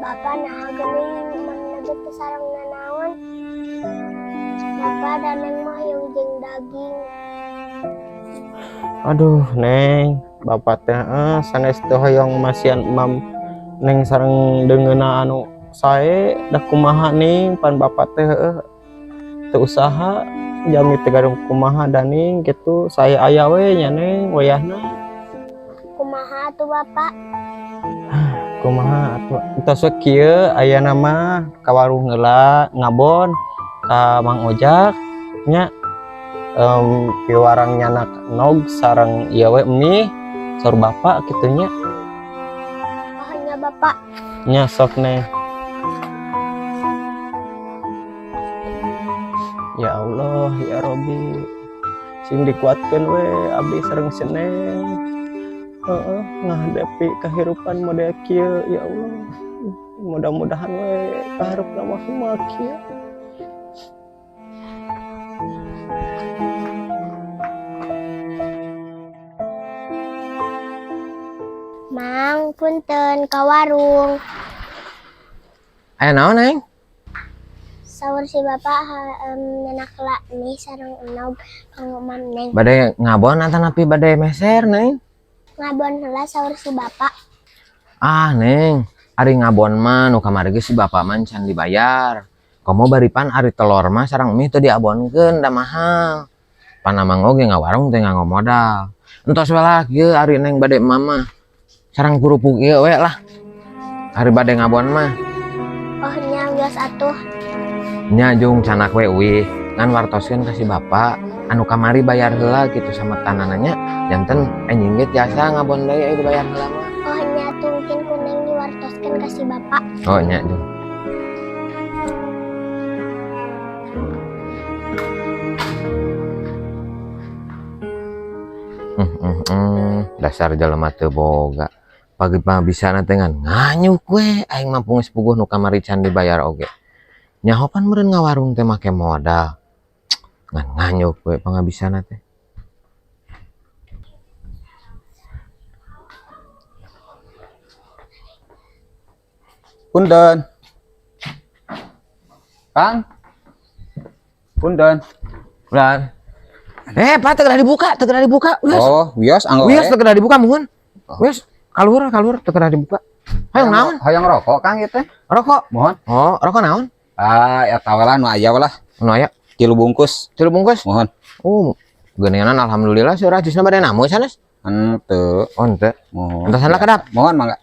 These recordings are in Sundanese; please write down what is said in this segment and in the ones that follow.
Bapak naha geuning mamna ge teu sareng nanaon. Bapak da Neng mah hoyong jeung daging. Aduh, Neng, bapak teh sanes teu hoyong masihan Mam Neng sareng deungeunna anu sae, da kumaha ning, pan bapak teh heueuh teu usaha jami teh gaduh kumaha da ning kitu sae aya we nya Neng wayahna. Kumaha atuh, Bapak? Kumaha atuh, entos we kieu, ayeuna mah ka warung heula ngabon ka Mang Ojak nya, piwarang nyanak nog sareng ieu we mie saur bapak kitu nya. Oh nya, Bapak. Nya sok, Neng. Ya Allah, ya Robbi, sing dikuatkeun we abdi sareng si Neng, heeh, ngahadepi kahirupan model kieu. Ya Allah, mudah-mudahan we kaharepna mah kumaha kieu. Mang, punten ka warung. Aya naon, Neng? Saur si Bapak nyanak heula mie sareng enog kanggo Mam Neng. Bade ngabon atanapi bade meser, Neng? Ngabon heula saur si Bapak. Ah, Neng, ari ngabon mah nu kamari ge si Bapak mah can dibayar. Komo baripan ari telur mah sareng mie teu diabonkeun, da mahal. Pan amang oge ngawarung teh nganggo modal. Entos we lah kieu, ari Neng bade mama. Sareng kerupuk ieu we lah. Ari bade ngabon mah. Oh nya, geus atuh. Nya jung, canak we uih. Ngan wartoskeun ka si Bapak anu kamari bayar heula gitu sama tanananya, janten enjing ge tiasa ngabon deui aya dibayar heula mah. Oh nya, tungkin ku Neng diwartoskeun ka si Bapak. Oh nya, jung. Dasar jelema teu boga. Pagi mah bisa teh ngan nganyuk we, aing mah geus puguh nu kamari can dibayar oge. Nyaho pan meureun ngawarung teh make modal. Ngan nganyuk we pangabisana teh. Punten. Kang. Punten. Ulah. Eh, Pak, teu dibuka, teu dibuka. Wios. Oh, wios anggo. Wios, teu dibuka muhun. Wios, kaluhur kaluhur, teu dibuka. Hayang naon? Hayang rokok, Kang, ieu teh. Rokok. Mohon. Oh, rokok naon? Ah, eta we lah nu aya we lah. Nu aya. 3 bungkus. 3 bungkus? Mohon. Oh, geuningan alhamdulillah seueur ajisna, bade namu sanes? Henteu. Oh, henteu. Mohon. Entosan lah kedap. Mohon mangga.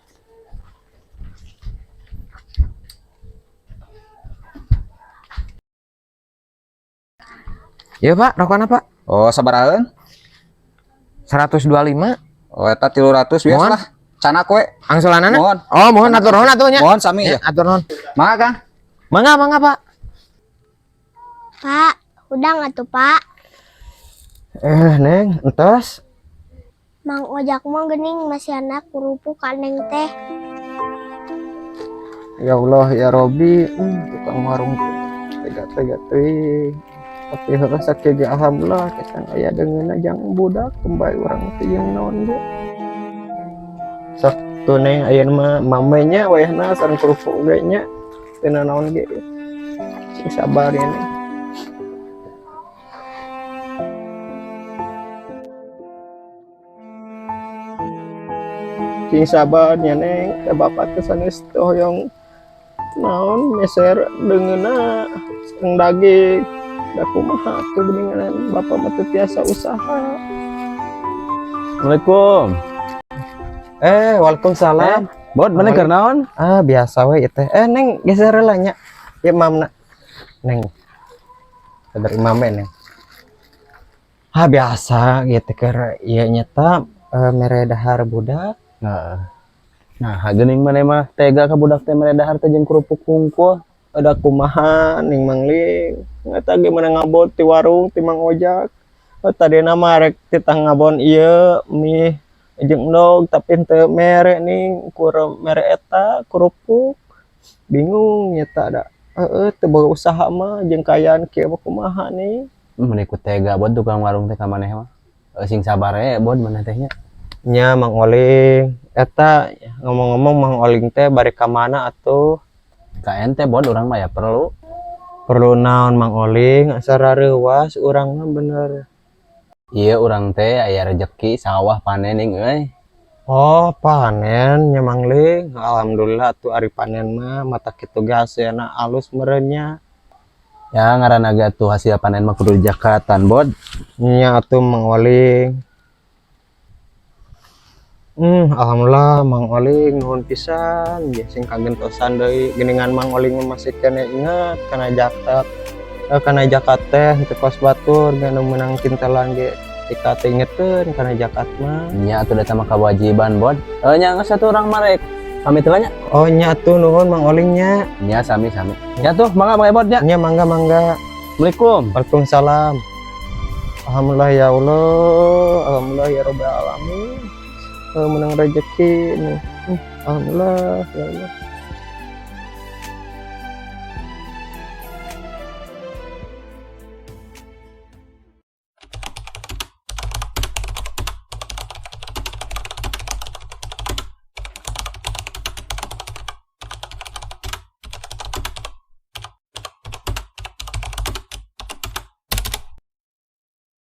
Iya, Pak, rokokna, Pak. Oh, sabaraheun? 125. Oh, eta 300 wios Mohon. Lah. Canak we. Angsulanana? Mohon. Oh, mohon, atur nuhun atuh nya. Mohon sami Ya, ya. atur nuhun. Mangga, Kang. Mangga, mangga, Pak. Pak, hudang atuh, Pak. Eh, Neng, entos. Mang Ojak mah geuning masihanna kerupuk ka Neng teh. Ya Allah, ya Robi, tukang warung tega-tega teuing. Tapi heueuh sakieu ge alhamdulillah kesan aya deungeunna jang budak kembali urang teh jeung naon ge. Sok tuh Neng, ayeuna mah mamenya wayahna sareng kerupuk ge nya. Teu naon ge. Sing sabar ya, Neng. Sing sabar nya, Neng, da bapak teh sanes teu hoyong naon meser deungeunna sareng daging. Da kumaha atuh geuningan bapak mah teu tiasa usaha. Assalamualaikum. Eh, waalaikumsalam. Bot, mana keur naon? Ah, biasa we ieu teh. Eh, Neng, geser heula nya. Ieu mamna. Neng. Dari mame, Neng. Ah, biasa gitu keur ieu nyata mere dahar budak. Nah. Nah, geuning maneh mah tega ka budak teh, mere dahar teh jeung kerupuk hungkul. Ada kumaha ning Mangling. Eta ge meunang ngabon ti warung ti Mang Ojak. Oh, tadina mah rek titah ngabon ieu mie jeung endog, tapi henteu mere ning kur mere eta kerupuk. Bingung nyata da. Heeh, teu boga usaha mah jeung kaayaan kieu mah kumaha ning. Mun ikut tega, Bot, tukang warung teh ka maneh mah. Sing sabar we, Bot, maneh teh nya. Nya, Mang Oling. Eta ngomong-ngomong, Mang Oling teh bari ka mana atuh? Ka ente, Bod, urang mah ya perlu. Perlu naon, Mang Oling? Asa rareuwas urang mah bener. Iya, urang teh aya rezeki sawah panen, Ning euy. Oh, panen nya, Mang Ling. Alhamdulillah tuh ari panen mah, mata kitu ge hasilna alus meureun nya. Ya, ngaranna ge tuh hasil panen mah kudu jakatan, Bod. Nya atuh, Mang Oling. Alhamdulillah, Mang Oling, nuhun pisan ya sing kagentosan deui geuningan. Mang Oling mah masih keneh inget kana zakat, kana zakat teh teu kos batur ge nu meunang kintelan ge tika teh ingeteun kana zakat mah. Nya atuh, da mah kewajiban, Bod. Eh, nya geus atuh, urang mah rek pamit heula nya. Oh, nya atuh, nuhun, Mang Oling nya. Nya, sami sami. Ya tuh, mangga, Mang Ebot nya. Nya, mangga mangga. Assalamualaikum. Waalaikumsalam. Alhamdulillah ya Allah, alhamdulillah ya robbal alamin. Menang rezeki nih. Alhamdulillah ya Allah.